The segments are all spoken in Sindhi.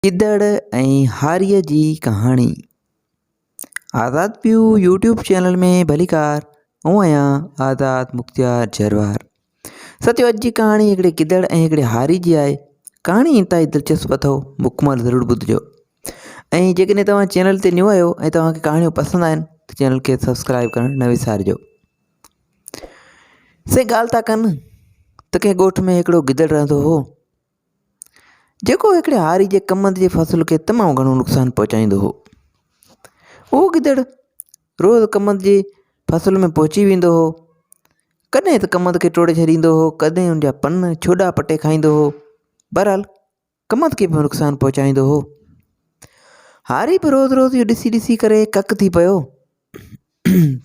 گدڙ ۽ هاريء جي ڪهاڻي. آزاد پيو يوٽيوب چينل ۾ ڀليڪار آئون آهيان آزاد مختيار جروار. ساٿيو اڄ جي ڪهاڻي هڪڙي گدڙ ۽ هڪڙي هاري جي آهي. ڪهاڻي انتهائي دلچسپ اٿو مڪمل ضرور ٻڌجو ۽ جيڪڏهن توهان چينل تي نيو آهيو ۽ توهان کي ڪهاڻيون پسند آهن ته چينل کي سبسڪرائب ڪرڻ نه وسارجو. سي ڳالهه ٿا ڪن ته ڪنهن ڳوٺ ۾ هڪڙو گدڙ رهندو هو. جيڪو هڪڙي هاري جي ڪمند جي فصل کي تمام گهڻو نقصان پهچائيندو هو. اهو گدڙ روز ڪمند جي فصل ۾ پهچي ويندو هو. ڪڏهن ته ڪمند کي ٽوڙي ڇڏيندو هو، ڪڏهن ان جا پن ڇوڏا پٽي کائيندو هو. بهرحال ڪمند کي به نقصان پهچائيندو هو. هاري به روز روز اهو ڏسي ڏسي ڪري ڪڪ ٿي پيو.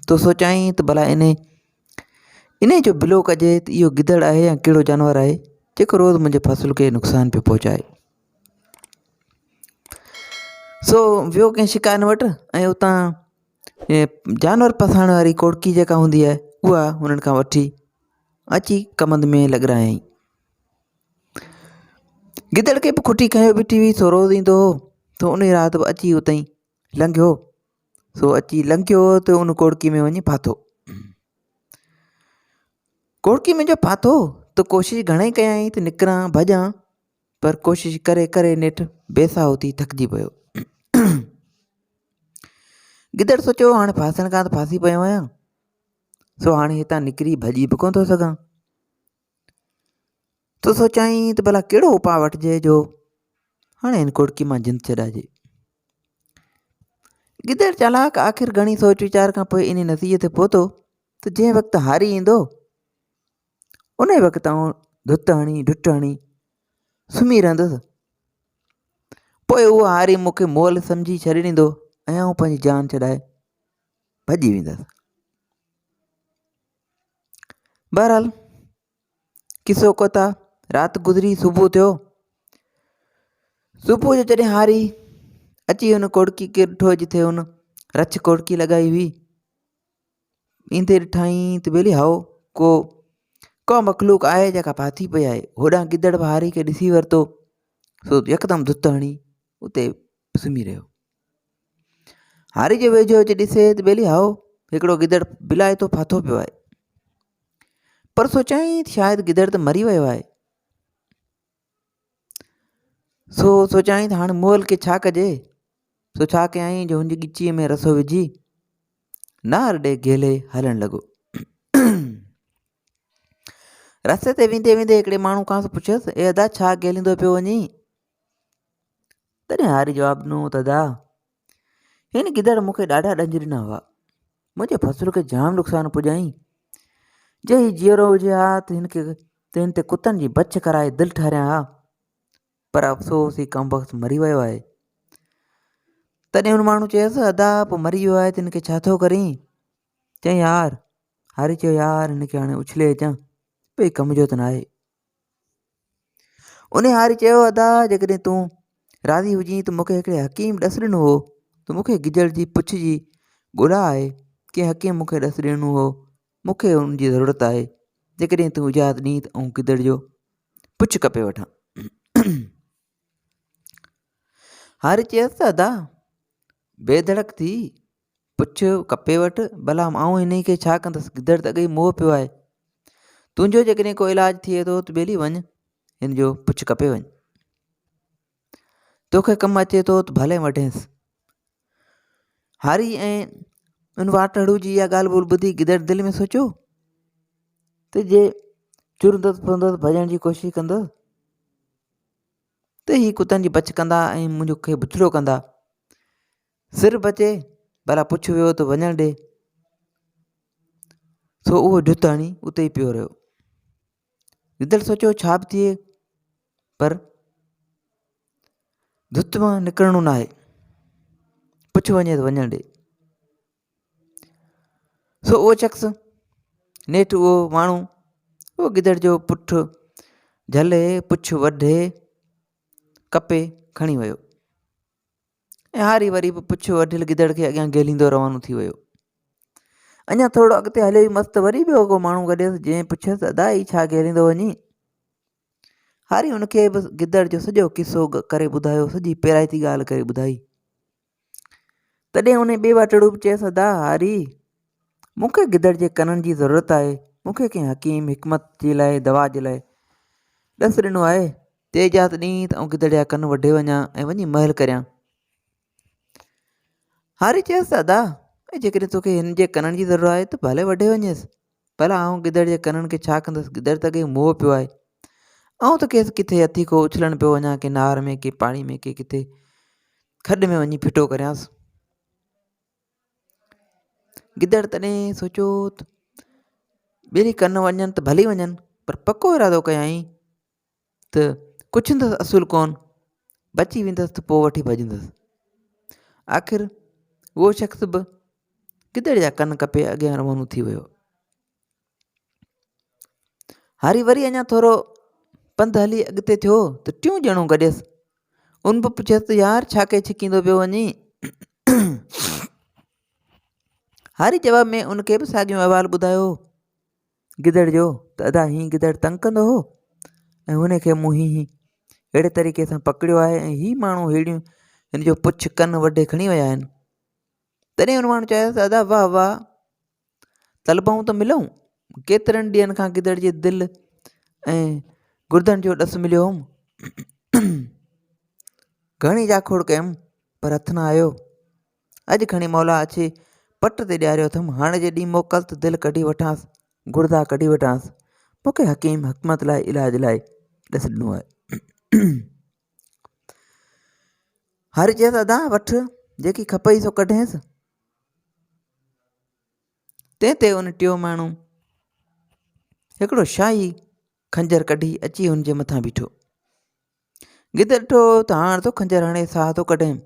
تو سوچيائين ته ڀلا انهي انهي جو بلو ڪجي ته اهو گدڙ آهي يا ڪهڙو جانور آهي جيڪو روز منهنجي فصل کي نقصان پيو پهچائي. سو ويو ڪنهن شڪارين وٽ ۽ اتان جانور ڦاسائڻ واري ڪوڙڪي جيڪا هوندي آهي اها هنن کان وٺي اچي ڪمند ۾ لڳرايائين. گدڙ کي به کٽي کنيو بيٺي هئي سو روز ايندو هو ته انهي رات به اچي اتئين لنگهيو سو اچي لنگهيو ته ان ڪوڙڪي ۾ وڃي ڦاٿو. ڪوڙڪي ۾ جو ڦاٿو ته ڪوشش گهڻي ڪيائين ته نڪران ڀڄان پر ڪوشش ڪري ڪري نيٺ بيساهو ٿي ٿڪجي پيو. گدڙ سوچيو هاڻي ڦاسڻ کان ته ڦاسي پيو آهيان سو هاڻي هتان نڪري ڀڄي به ڪونه ٿو سگهان. ته سوچيائين ته ڀلا ڪهڙو اپاء وٺجي جو هاڻي هن ڪوڙڪي مان جند ڇڏائجي. گدڙ چالاڪ آخر گهڻي سوچ ويچار کان پوء انهي نتيجي تي پهتو ته جنهن وقت هاري ايندو انهي وقت آئون ڌت هڻي ڍٽ هڻي سمهي رهندس پوء اهو هاري مون کي مئل سمجهي ڇڏي ڏيندو ۽ آئون پنهنجي جان ڇڏائي ڀڄي ويندس. بهرحال قصو ڪوتا رات گذري صبح ٿيو صبح جو جڏهن هاري اچي هن ڪوڙڪي کي ڏٺو جتي هن رڇ ڪوڙڪي لڳائي هئي ايندي ڏٺائين ته ٻيلي هائو ڪو ڪو مخلوق آهي جيڪا ڦاٿي پئي آهي هوڏانهن گدڙ به هاري کي ڏسي ورتو سو يڪدم ڌت هڻي اتي سمهي رهيو هاري جي ويجهو اچي ڏسي ته ٻيلي هائو هڪڙو گدڙ بلائتو ڦاٿو پيو آهي پر سوچيائين ته شايد گدڙ ته مري ويو آهي سو سوچيائين ته هاڻي مئل کي ڇا ڪجي سو ڇا ڪيائين جو هن جي ڳچيء ۾ رسو وجهي نار ڏي گهلي هلڻ لڳو رستي تي ويندي ويندي هڪڙي ماڻهو کانئس پڇيس اي ادا ڇا گهليندو پيو وڃين تڏهن هاري جواب ڏنو ته ادا، هن گدڙ مون کي ڏاڍا ڏنج ڏنا هئا. منهنجي فصل کي جام نقصان پڄائين. جي هي جيئرو هجي ها ته هن کي ته هن تي ڪتن جي بڇ ڪرائي دل ٺاريان ها. پر افسوس هي ڪمبخت مري ويو آهي. تڏهن هن ماڻهو چيس، ادا پوء مري ويو آهي ته هن کي ڇا ٿو ڪرين؟ چيائين يار، هاري چيو يار هن کي هاڻي اڇلي اچان، ٻئي ڪم جو ته ناهي. انهي هاري چيو، ادا جيڪڏهن تون راضي هجين ته مون کي هڪڙي حڪيم ڏس ڏنو هو ته مون کي گدڙ جي پڇ جي ڳولا آهي، ڪنهن حڪيم مون کي ڏس ڏنو هو، مون کي ان جي ضرورت آهي، جيڪڏهن تون اجازت ڏين ته آئون گدڙ جو پڇ ڪپي وٺان. هاري چيس ته ادا بيڌڙڪ ٿي پڇ ڪپي وٺ، ڀلا آئون انهي کي ڇا ڪندس، گدڙ ته اڳي ئي موهه پيو آهي. تنهنجو جيڪڏهن ڪو علاج ٿئي ٿو ته ٻيلي وڃ هن جو پڇ ڪپي وڃ. توکي ڪم اچي ٿو ته ڀلي وٺينس. هاري ۽ ان واٽهڙو جي اها ڳالهه ٻولهه ٻڌي گدڙ دل ۾ سوچيو ته جي چرندس ڦرندس ڀڄڻ جي ڪوشش ڪندس ته هي ڪتن جي بڇ ڪندا ۽ منهنجو کي بڇڙو ڪندا. سر بچي ڀلا پڇ ويو ته وڃڻ ڏي. سو اهو جت هڻي اتي ئي پيو رهيو. گدڙ سوچيو ڇا به ٿئي پر ڌت مان نڪرڻو ناهي. پڇ وڃي ته وڃڻ ڏي. سو اهو شخص نيٺ اهو ماڻهو اهو گدڙ جو پٺ جهلي پڇ وڍي ڪپي کڻي ويو. ۽ هاري وري به پڇ وڍيل گدڙ کي اڳيان گهليندو روانو ٿي ويو. اڃا ٿورو اڳتي هليو ئي مس ته وري ٻيو ڪو ماڻهو گڏيس جنهن پڇيس ادا هي ڇا گهليندو وڃين؟ هاري هن کي به گدڙ جو سڄو قصو ڪري ٻڌايو، سڄي پيرائتي ڳالهه ڪري ٻڌائي. تڏهن انهي ٻئي واٽهڙو به چيس، ادا هاري! مون کي گدڙ جي ڪنن جي ضرورت آهي، مون کي ڪنهن حڪيم حڪمت جي لاء دوا جي لاء ڏس ڏنو آهي، ته اجازت ڏين ته آئون گدڙ جا ڪن وڍي وڃان ۽ وڃي مهل ڪريان. هاري چيس ته ادا! جيڪڏهن توکي هن جي ڪنن جي ضرورت آهي ته ڀلي وڍي وڃيس، ڀلا آئون گدڙ جي ڪنن کي ڇا ڪندس، گدڙ ته اڳي ئي موهه پيو آهي. آئون ته کيس ڪٿي هٿيڪو اڇلڻ پيو وڃان ڪي نار ۾ ڪي پاڻي ۾ ڪي ڪٿي کڏ ۾ وڃي ڦٽو ڪريانس. گدڙ تڏهن سوچيو ته ٻيلي ڪن وڃن ته ڀلي وڃن پر پڪو ارادو ڪيائين ته ڪڇندس اصل ڪونه، بچي ويندس ته پوء وٺي ڀڄندس. آخر اهو شخص به گدڙ جا ڪن ڪپي اڳيان روانو ٿي ويو. هاري وري اڃا ٿورو پنڌ هلي اڳتي ٿيو ته ٽيون ڄڻو گڏيس. ان به پڇيس ته يار ڇا کي ڇڪيندو پيو وڃين؟ هاري جواب ۾ ان کي به ساڳيو احوال ٻڌايو. گدڙ جو ته ادا هي گدڙ تنگ ڪندو هو ۽ هن کي مون هي هي اهڙي طريقي سان پڪڙيو آهي ۽ هي ماڻهو هيڙيون هن جو پڇ ڪن وڍي کڻي ويا آهن تڏهن هن ماڻهو چيس ادا واهه واهه طلبائون ته ملون ڪيترن ڏينهن کان گدڙ جي دل ۽ گردن جو ڏس مليو هوم گهڻي جاکوڙ ڪيم پر هٿ نه آيو اڄ کڻي مولا اچي پٽ تي ڏياريو اٿم، هاڻ جي ڏينهن موڪل ته دل ڪڍي وٺانس، گڙدا ڪڍي وٺانس. مون کي حڪيم حڪمت لاء علاج لاء ڏس ڏنو آهي. هاري چيس، ادا وٺ، جيڪي کپئي سو ڪڍينس. تنهن تي ان ٽيون ماڻهو هڪڙو شاهي خنجر ڪڍي اچي هن جي مٿان بيٺو. گدڙ ڏٺو ته هاڻ ٿو خنجر هڻي ساهه ٿو ڪڍيم.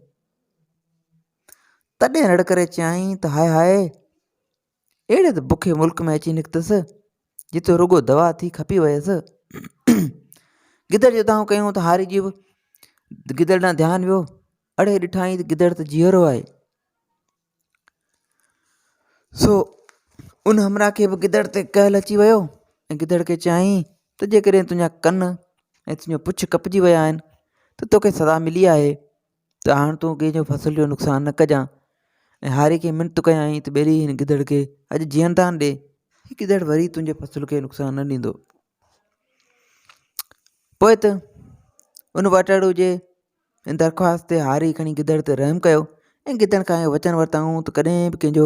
تڏهن رڙ ڪري چيائين ته هاء هاء اهڙي ته بکي ملڪ ۾ اچي نڪتس جتي رڳو دوا ٿي کپي ويس. گدڙ جو دانهون ڪيون ته هاري جي به گدڙ ڏانهن ڌيان ويو. اڙي ڏٺائين ته گدڙ ته جيئرو آهي. سو ان همراهه کي به گدڙ تي ڪهل اچي ويو ۽ گدڙ کي چيائين ته جيڪڏهن تنهنجا ڪن ۽ تنهنجو پڇ ڪپجي ويا آهن ته توکي سزا ملي آهي ته هاڻ تون ڪنهن جو فصل جو نقصان نه ڪجان ۽ هاري کي منت ڪيائين ته ٻيلي هن گدڙ کي اڄ جيئندان ڏي هي گدڙ وري تنهنجي فصل کي نقصان نه ڏيندو پوء ته ان واٽهڙو جي ان درخواست تي هاري کڻي گدڙ تي رحم ڪيو ۽ گدڙ کان اهو وچن ورتائون ته ڪڏهن به ڪنهن جو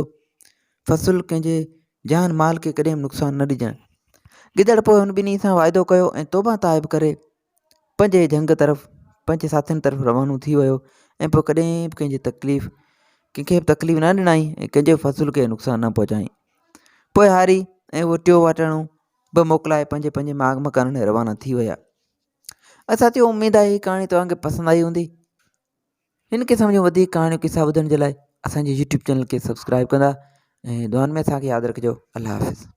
فصل ڪنهن جي جان مال کي ڪڏهن به نقصان نه ڏجانء. گدڙ پوء هن ٻنهي سان واعدو ڪيو ۽ توبه تائب ڪري پنهنجي جهنگ طرف پنهنجي ساٿين طرف روانو ٿي ويو ۽ پوء ڪڏهن به ڪنهن جي تڪليف ڪنهن کي به تڪليف نه ڏنائين ۽ ڪنهن جي فصل کي نقصان نه پهچائين. پوء هاري ۽ اهو ٽيو واٽهڙو به موڪلائي پنهنجي پنهنجي ماڳ مڪانن ڏي روانا ٿي ويا. ۽ ساٿيو اميد آهي هي ڪهاڻي توهان کي پسند آئي هوندي هن قسم جون وڌيڪ ڪهاڻيون قصا ٻڌڻ جي لاء اسان جي يوٽيوب چينل کي سبسڪرائب ڪندا ۽ دعائن ۾ اسان کي ياد رکجو الله حافظ.